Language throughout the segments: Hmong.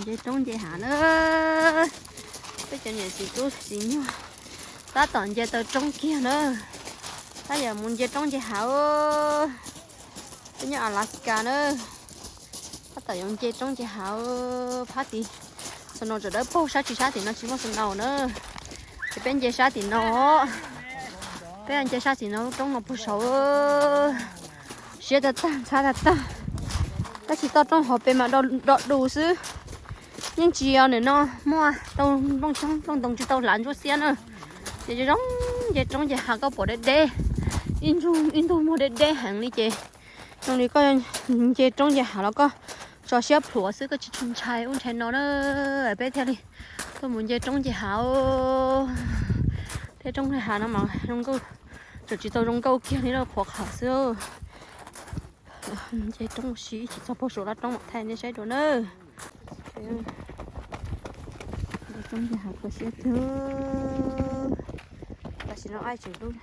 Nce roob nce hav na. Peb cov niam txiv tub txiv nyuag tab tom nce taw roob kiag na. Tab yog mus nce roob nce hav. Peb nyob Alaska na. Tab tom yuav nce roob nce hav. Phab tid snow tseem dawb paug, sab tsis sab tim no tsis muaj snow na. Ces peb nce sab tim no. Peb nce sab tim no lub roob no puag saud. Siab tag tag ntxhab tag tag. Tab sis toj roob hauv pes mas do dus xwb. Yeej tsis yog nim no muaj tau nplooj xyoob nplooj ntoo tsis tau hlav ntsuab xiab na. Ces zoo zoo nce roob nce hav koj pom deb deb, ib ntug ib ntug muag deb deb heev li ces zoo li koj nce roob nce hav los koj tso siab plhuav xwb, koj tsis tshua ntshai ub ntshai no na. Peb thiaj li tuaj mus nce roob nce hav. Tej roob nce hav no mas zoo nkauj, tseem tsis tau zoo nkauj kiag li, qhuav qhawv xwb. Nce roob ua si ib chim txog puag saum lub roob mam thaij nej saib dua na. Roob nce hav kho siab tiag. Tam sim no aib tseem dub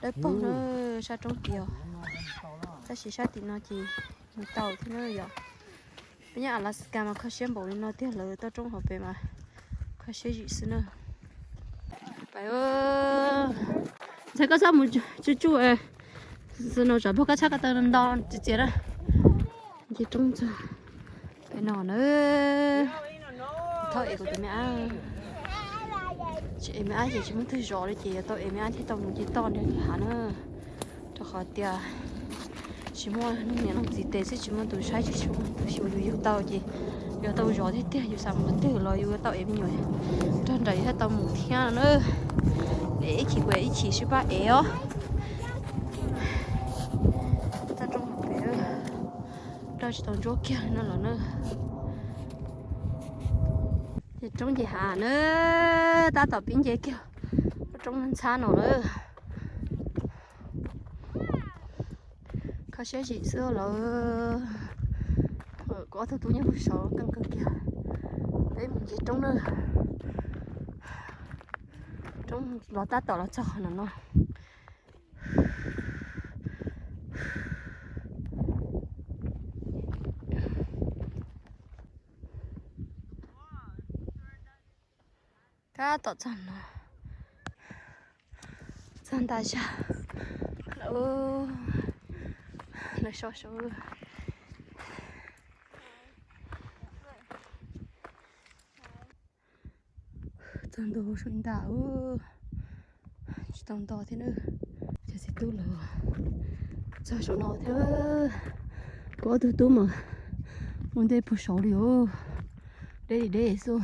dawb paug na, sab roob tiag. Tab sis sab tim no ces mus tau thiab na yom. Peb nyob Alaska mas kho siab npaum li no tiag, lawv toj roob hauv pes mas kho siab zim xwb na. Ntxhais koj txhob mus tsuj tsuj, snow tsam puag koj txhab ko taw nto txias txias na. Nce roob txog pem no na. Thaub ev kuv tus me ab, tsis ev me ab ces tsis muaj twg zov li ces yuav tau ev me ab thiaj tau mus nce toj nram hav na. Rau qhov tias tsis muaj niam leej txiv tes xwb, tsis muaj tus saib, tsis muaj tus xyuas yus yug tau ces yuav tau zov tiag tiag, yus xav mus qhov twg los yus yuav tau ev me nyuam nrog nraim yus thiaj tau mus thiab no na. Ev ib chim kuv ev ib chim sib pab ev os. Toj roob hauv pes, rau tsis tau ntsuab kiag li no los na. Ces roob nce hav na, tab tom pib nce kiag roob ntxhab no lawm. Kho siab zim xwb lawm. Kuv ob tug tub nyob puag saud keej kawg kiag. Peb mus nce roob na. Roob los tab tom los txog qhov no no. Tab tom txog no, txog nta zag, lawv so saud. Txog ntua hauv sua nta, tsis tau nto thiab na. Cov txiv tub lawv txog saum no thiab. Kuv ob tug tub mas ua ntej puag saud li os. Deb li deb xwb.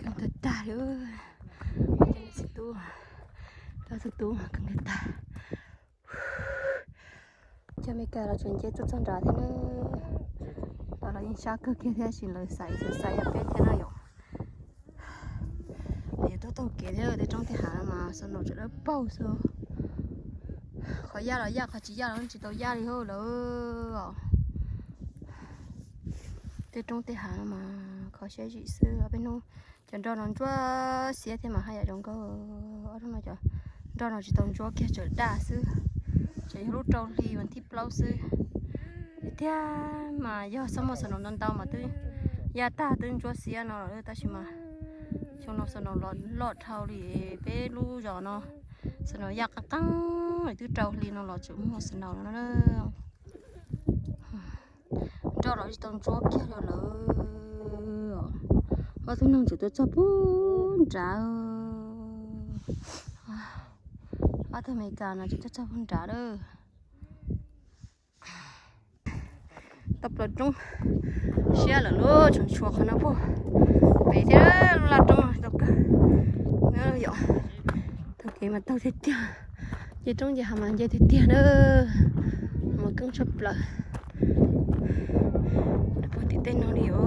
Keej tag tag li. Txiv tub, ob tug tub keej tag tag. Cov Amelikas los tseem nce tuaj txog nrad thiab na. Los los yeej sab kawg kiag thiab, sis lawv xaiv xaiv xaiv yog peb thiab no yom. Lawv yuav tuaj taug kev thiab, tej roob tej hav mas snow tseem dawb paug xwb. Qhov yaj los yaj, qhov tsis yaj los tsis tau yaj li hauj lawm. Tej roob tej hav no mas kho siab zim xwb. Ob peb hnub cov nroj no ntsuab xiab thiab mas haj yam zoo nkauj. Ob hnub no cov nroj no tsis tau ntsuab kiag, tseem daj xwb. Tseem yog lub rau hli vas thib plaub xwb. Tiag mas yog xob muaj snow ntau ntau mas twb yaj tag twb ntsuab xiab no lawm, tab sis mas xyoo no snow los loj dhau li peb lub zos no. Snow yaj qeeb qeeb li, twb rau hli no los tseem muaj snow no na. Nroj los tsis tau ntsuab kiag li lawm. Ob tug neeg tseem tuaj txog puag nrad. Ob tug Amelikas no tseem tuaj txog puag nrad lawm. Tau plaws roob siab lawm, lub tseem tshuav qhov no puag pem thiab, lub laj roob no tau kawg. Yog taug kev mas taug tiag tiag, nce roob nce hav mas nce tiag tiag na. Mas keej tshaj plaws puag tim tej no li os.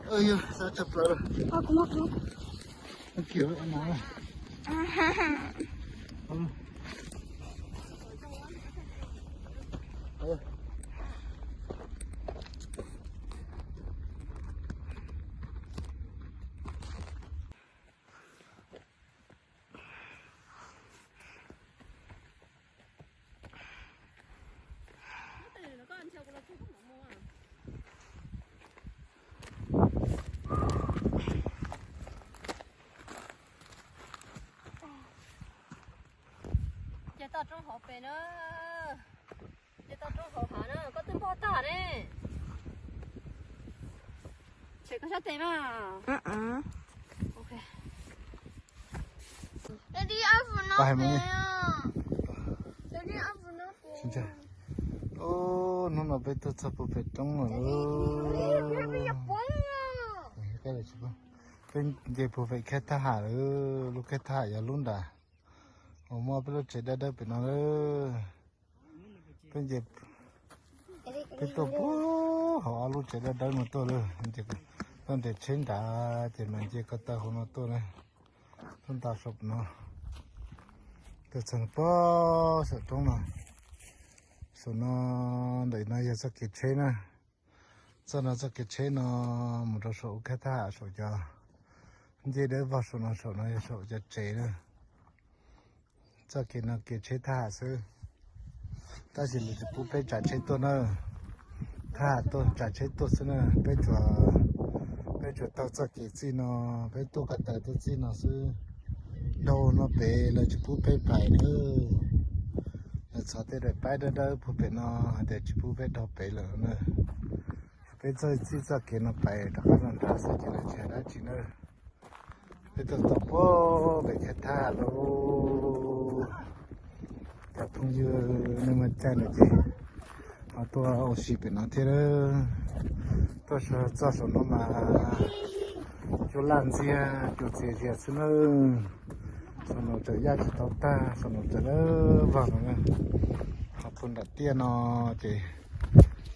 Ơ, yog sab tshaj plaws. Ces toj roob hauv pes na. Ces toj roob hauv hav na, koj twb npog tag ne. Tshem koj sab tes mas. Hnub no peb tuaj txog puag pem roob lawm. Peb nce puag pem khej thaj ham lawm, lub khej thaj ham yog lub nram uas muaj peb lub tsev dawb dawb pem no lawm. Peb nce, peb tuaj puag hauv ob lub tsev dawb dawb no tuaj lawm. Tuaj nres tsheb nrad ces mas nce ko taw hauv no tuaj na. Tuaj nta saum no, tuaj txog puag saum roob no. Saum no, ntawm no yog txoj kev tsheb na. Txoj no txoj kev tsheb no mus rau saum ub khej thaj ham saum cov ncej dawb vog saum no, saum no yog saum cov tsev na. Txoj kev no kev tsheb thaj ham xwb, tab sis lawv tsis pub peb tsav tsheb tuaj na. Thaj ham tuaj tsav tsheb tuaj xwb na. Peb tsuas, peb tsuas taug txoj kev txij no, peb tuaj ko taw tuaj txij no xwb. Dhau no pem lawv tsis pub peb pais na. Lawv txhos tej daim paib dawb dawb puag pem no hais tias tsis pub peb dhau pem lawm na. Peb txoj txij txoj kev no pais rov qab los nrad xwb ces lawv tsis hais dab tsi na. Peb tuaj tau puag pem khej thaj ham lawm. Cov phooj ywg nej muaj caij no ces ho tuaj ua si pem no thiab. Tuaj txog saum no mas cua laj ntxiag cua txias zias xwb na. Saum no tseem yaj tsis tau tag, saum no tseem dawb vog no na. Ho puag nram tiaj no ces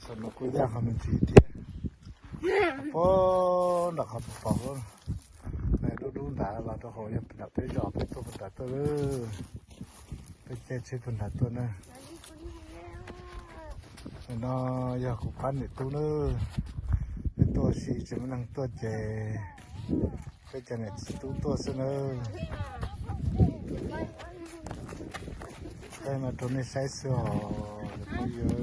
saum no kuj yaj ho me ntsis thiab. Puag nram qhov pos pos dub dub nrad los rau hauv yog nram peb zos, peb tuaj puag nrad tuaj lawm. Peb caij tsheb puag nrad tuaj na. Nim no yog kuv pab niam tub na. Peb tuaj si tsis muaj neeg tuaj ces peb cov niam txiv tub tuaj xwb na. Peb no rau nej saib xwb os phooj ywg.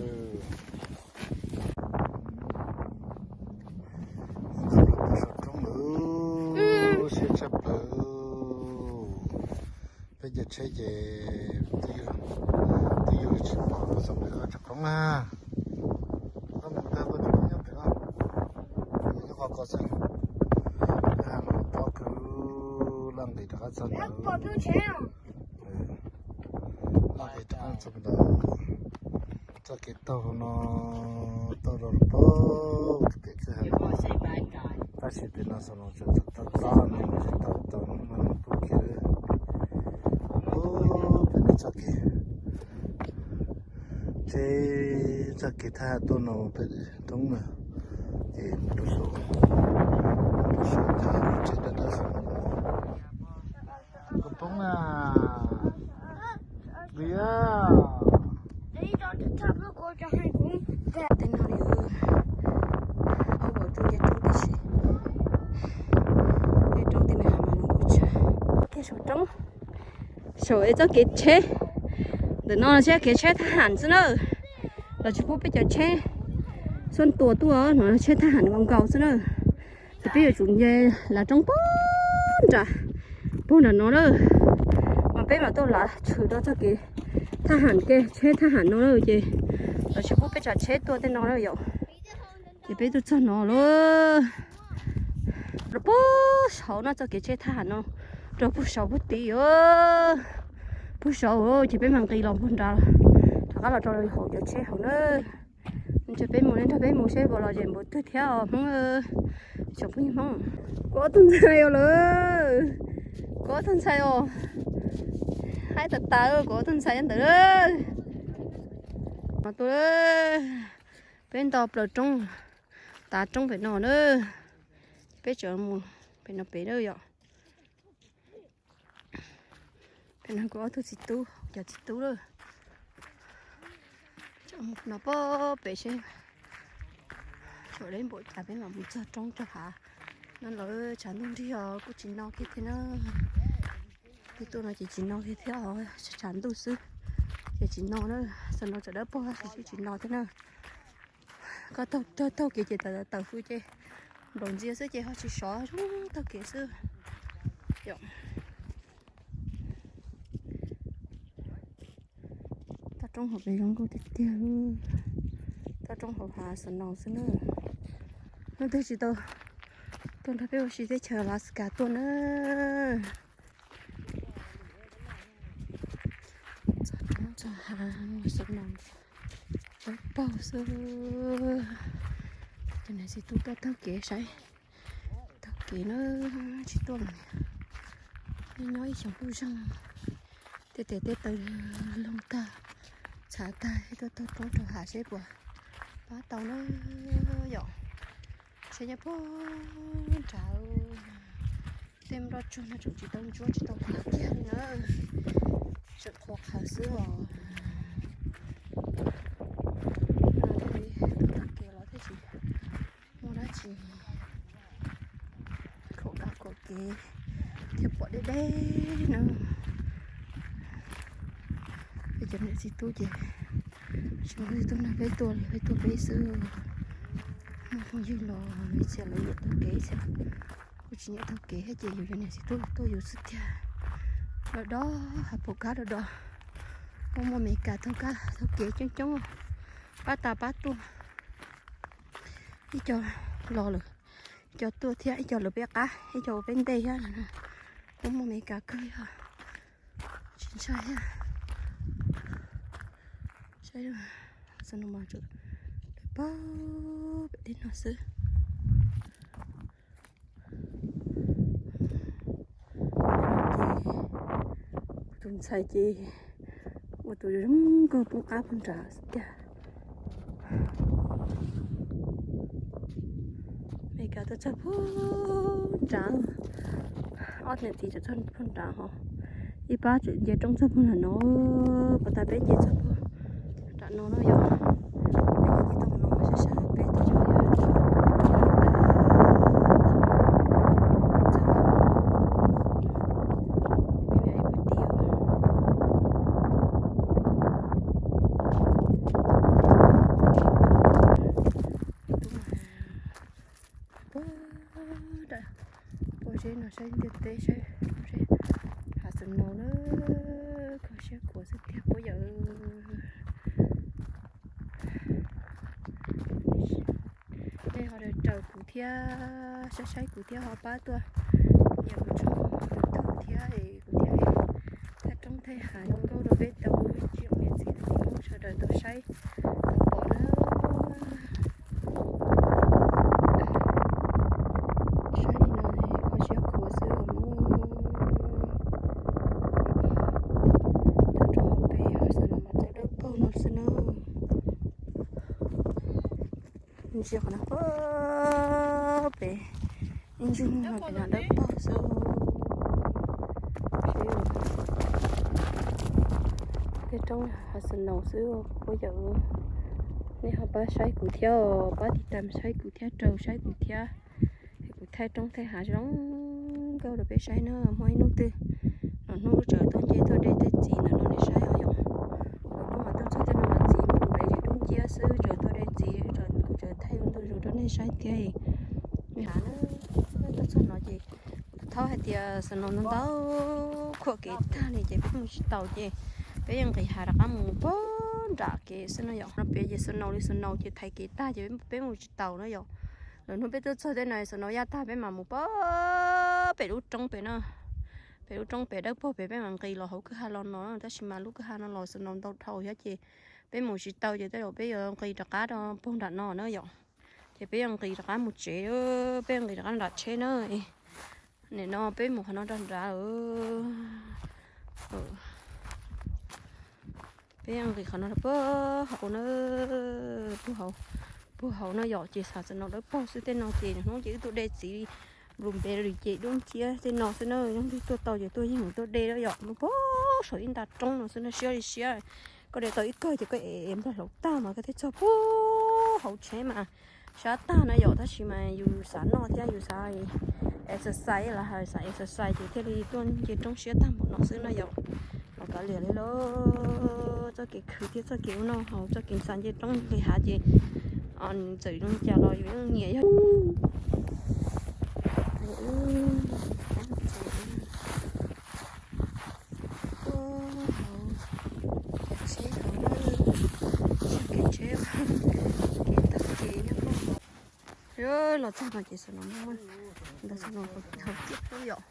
Saum roob lawm, siab tshaj plaws. Peb cov tsheb ces twb yug tsis pom txog pem ko tsob ploog na. Koj mus tag koj tsob ploog nyob pem no, nyob qhov ko xwb. Pob kws laj nqis rov qab txog ntawd. Laj nqis rov qab txog ntawd. Txoj kev taug no taug rau pem kwj ha, tab sis pem no xav no tseem txom txom no tsis tau tau no pub kiag. Pem no txoj kev, tsheb txoj kev thaj tuaj no pem roob na, ces mus rau saum, rau saum cov tsheb dawb dawb saum no. Koj poob na, Liam. Tej no li, ua tau nce roob tib si, nce roob tej me hav mas no kuj tshav. Kiag saum roob, saum es txoj kev tsheb ntawm no txoj kev tsheb thab ham xwb na. Lawv tsis pub peb cov tsheb xuaj tua tuaj no, tsheb thab ham nkaus nkaus xwb na. Ces peb yuav tsum nce lav roob puag nram, puag nram no na, mas peb mam tuaj lav tshwm rau txoj kev thab ham ke, tsheb thab ham no na. Ces lawv tsis pub peb tsav tsheb tuaj tej no na yom. Ces peb tuaj txog no lawm, rau puag saud no txoj kev tsheb thab ham no, rau puag saud puag tid, puag saud. Ces peb mam nqis los puag nrad, rov qab los rau hauv cov tsheb hauv na. Nrog peb mus, nrog peb mus seb puas los zem npaum twg thiab os Hmoob. Tsoom phooj ywg Hmoob, kuv ob tug ntxhais os lawm, kuv ob tug ntxhais os, haib tas tas, kuv ob tug ntxhais ntawd. No tuaj, peb nto plaws roob, tav roob pem no na, peb tseem mus pem no pem na yom. No kuv ob tug txiv tub, cov txiv tub lawm. Tseem mus no pog pem seb, tseem deb npaum cas peb mam mus txog roob rau hav. No lawv tshav ntuj nrig os, kuj tsis no kiag thiab na. Peb tuaj no ces tsis no kiag thiab os, tshav ntuj xwb ces tsis no na. Xav no tsam dawb paug tab sis tsis no thiab na. Koj taug taug kev ces tawm tawm hws ces nplaum ntxiag xwb ces ho tsis sov zoo taug kev xwb. Toj roob hauv pes zoo nkauj tiag tiag. Toj roob hauv hav snow xwb na. Hnub twg tsis tau tuaj nrog peb ua si teb chaws Alaska tuaj na. Txog roob txog hav snow dawb paug xwb. Cov niam txiv tub tuaj taug kev saib, taug kev na, tsis tuaj lawm. Nyob ib xyoos kuj zeeg, tej tes tej taw loog tag, txhav tag, tuaj taug roob rau hav seb puas pab tau na yom. Saib nyob puag nrad, tej nplooj tsuag no tseem tsis tau ntsuab tsis tau qhuav kiag li na, tseem qhuav qhawv xwb os. Tuaj taug kev los thiaj tsis muaj dab tsi khuam kav khuam kev thiab pom deb deb na. Peb cov niam txiv tub ces tsis muaj leej twg tuaj nrog peb tuaj li, peb tuaj peb xwb. Muaj phooj ywg los ib txhia lawv yuav taug kev, ib txhia kuj tsis nyiam taug kev thiab ces yus cov niam txiv tub tuaj yus xwb tiag. Los dob hav pom kab los dob, muaj muaj Amelikas taug kab taug kev coob coob, pab tas pab tuaj. Ib co los lawm, ib co tuaj thiab, ib co lawv peb qab, ib co ua peb ntej thiab. Muaj muaj Amelikas kawg yog tsis ntshai thiab. Saib, xav no mas tsuas dawb paug pem tej no xwb. Ces kuv tus ntxhais ces ua tus zoo nkauj poob qab poob nrad xwb tiag. Amelikas tuaj txog poob nrad, ob niam txiv txawm txog poob nrad ho, ib pab tseem nce roob txog poob nram no, puas tas peb nce txog poob nram no no yom. Peb nce tau no sab sab peb tau Puag nram, puag zeb no saib ntiaj teb saib, puag zeb hav snow na, kho siab khuav xwb tiag puab yawm. Nej ho raws kuv thiab, saib saib kuv thiab ho pab tuaj nias kuv tshooj YouTube thiab es kuv thiaj li thaij roob thaij hav zoo nkauj rau peb tau ib tsoom niam txiv txiv tub sawv daws tau saib tau pom na. Saib li no kho siab khuav xwb os mog. Tuaj rau pem hav snow mas txawm dawb paug no xwb na. Ntsia qhov no puag pem, ib ntsis no pem no dawb paug xwb. Tej roob hav snow xwb puab yawm. Nej ho pab saib kuv thiab, pab tiv tam saib kuv thiab, rau saib kuv thiab. Es kuv thaij roob thaij hav zoo nkauj rau peb saib na, muaj ib hnub twg los hnub wb tseem tuaj nce tuaj de tej txiv ntawm no nej saib os yom. Lwm hnub mas tuaj txog tej no mas txiv mus nqis dub nciab xwb, tseem tuaj de txiv, kuv tseem thaij ua ntu zus rau nej saib thiab. Hav na, tuaj txog no ces thaub hais tias snow ntau ntau khuam kev tag li ces peb mus tsis taus ces peb yeej nqis hav rov qab mus puag nram kev xwb no yom. No pem ces snow li snow ces thaiv kev tag ces peb mus tsis taus no yom. Lwm hnub peb tuaj txog tej no snow yaj tag peb mam mus puag pem lub roob pem no, pem lub roob pem dawb paug pem peb mam nqis los hauv kwj ha los no, tab sis mas lub kwj ha no los snow ntau dhau thiab ces peb mus tsis tau ces tej zaum peb yuav nqis rov qab rau puag nram no na yom. Ces peb yuav nqis rov qab mus tsev, peb yuav nqis rov qab nram tsheb na. Nim no peb mus qhov no rau nrad. Peb yuav nqis qhov no rau puag hauv na, puag hauv, puag hauv no yom. Ces xav snow dawb paug xwb tej no ces hnub ces wb tuaj de txiv Blueberry ces dub nciab tej no xwb na, yog leej twg tuaj tau ces tuaj yeej tuaj de lawm yom. Nyob puag saum ib nta roob no xwb na, siab li siab. Koj de tau ib kawg ces koj ev ev nplog hlauv tag mas koj thiaj txog puag hauv tsheb mas sab tag na yom. Tab sis mas yus xav noj thiab yus xav exercise los hais xav exercise ces thiaj li tuaj nce roob siab tag npaum no xwb na yom. Los kav liam li lauj, txoj kev khwv thiab txoj kev ua noj haus, txoj kev xav nce roob nqis hav ces txawm zoo li cas los yus yeej nyiam yog. Kev tsheb, kev tsheb, kev taug kev nyob. Los txog no ces xav no, ntawd xav no hauv tiaj plaub yom.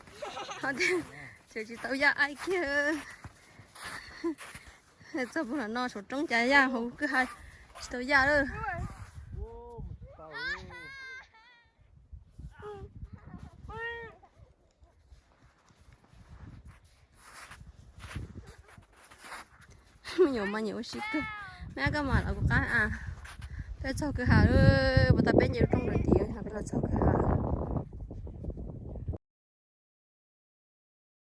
Ho tias tseem tsis tau yaj aib kiag. Txog puag no saum roob cas yaj hauv kwj ha tsis tau yaj lawm. Me nyuam mas nyiam ua si kawg. Me ab, koj mam los kuv qab a. Peb txog kwj ha lawm, puas tas peb nce lub roob ntawd tid, peb los txog kwj ha.